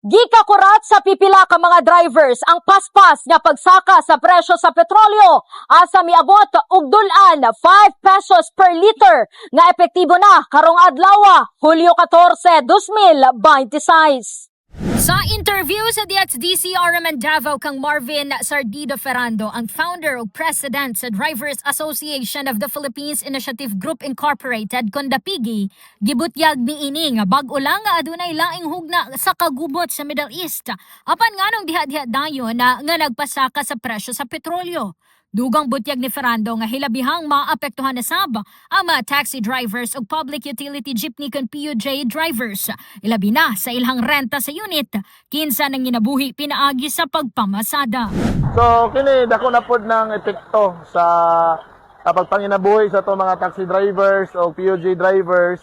Gikakurat sa pipila ka mga drivers ang paspas nga pagsaka sa presyo sa petrolyo asa miabot og dul-an 5 pesos per liter nga epektibo na karong adlaw, Hulyo 14, 2026. Sa interview sa DXDC RMN Davao kang Marvin Sardido Ferrando, ang founder ug president sa Drivers Association of the Philippines Initiative Group Incorporated kon Dapigi, gibutyag niini nga bag-o lang nga adunay laing hugna sa kagubot sa Middle East. Apan nganong diha-diha dayon na nga nagpasaka sa presyo sa petrolyo. Dugang butyag ni Ferrando nga hilabihang maapektuhan na sab ang mga taxi drivers ug public utility jeepney kon PUJ drivers. Ilabi na sa ilang renta sa unit, kinsa nang ginabuhi pinaagi sa pagpamasada. So kini dako na pod ng epekto sa pagpanginabuhi sa ato mga taxi drivers o PUJ drivers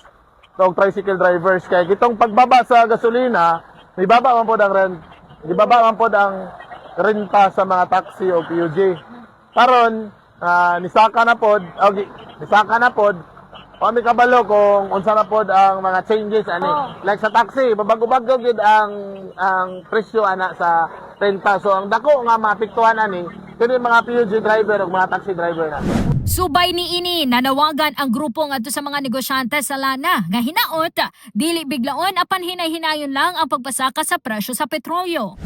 o tricycle drivers, kay kitong pagbaba sa gasolina, mibaba man pod ang rent, mibaba man pod ang renta sa mga taxi o PUJ. Karon nisaka na pod o nisaka na pod. Wa mi kabalo kung unsa na pod ang mga changes ani. Like sa taxi, babago-bago gyud ang presyo ana sa renta. So ang dako nga maapektuhan ani kini mga PUJ driver ug mga taxi driver na. Subay ni ini, nanawagan ang grupo ngadto sa mga negosyante sa lana nga hinaot dili biglaon apan hinay-hinayon lang ang pagpasaka sa presyo sa petrolyo.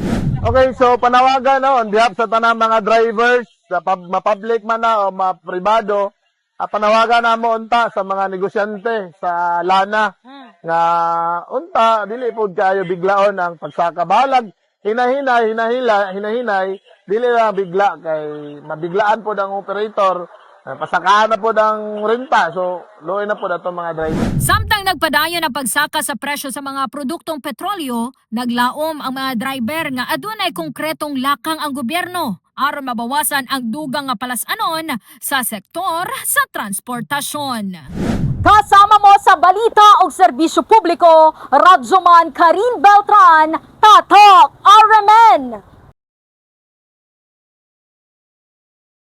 Okay, so panawagan, no, on behalf sa tanang mga drivers, sa ma-public man na o ma-pribado, panawagan na mo unta sa mga negosyante sa lana nga unta dili pod kayo biglaon ang pagsaka, balag hinahinay, hinahila, hinahinay, dili lang bigla kay mabiglaan pod ang operator, pasakaan na pod ang renta. So luoy na pod atong mga driver. Samtang nagpadayon ang pagsaka sa presyo sa mga produktong petrolyo, naglaom ang mga driver nga adunay konkretong lakang ang gobyerno aron mabawasan ang dugang nga palas-anon sa sektor sa transportasyon. Kasama mo sa balita o serbisyo publiko, Radyoman Karin Beltran, Tatak RMN!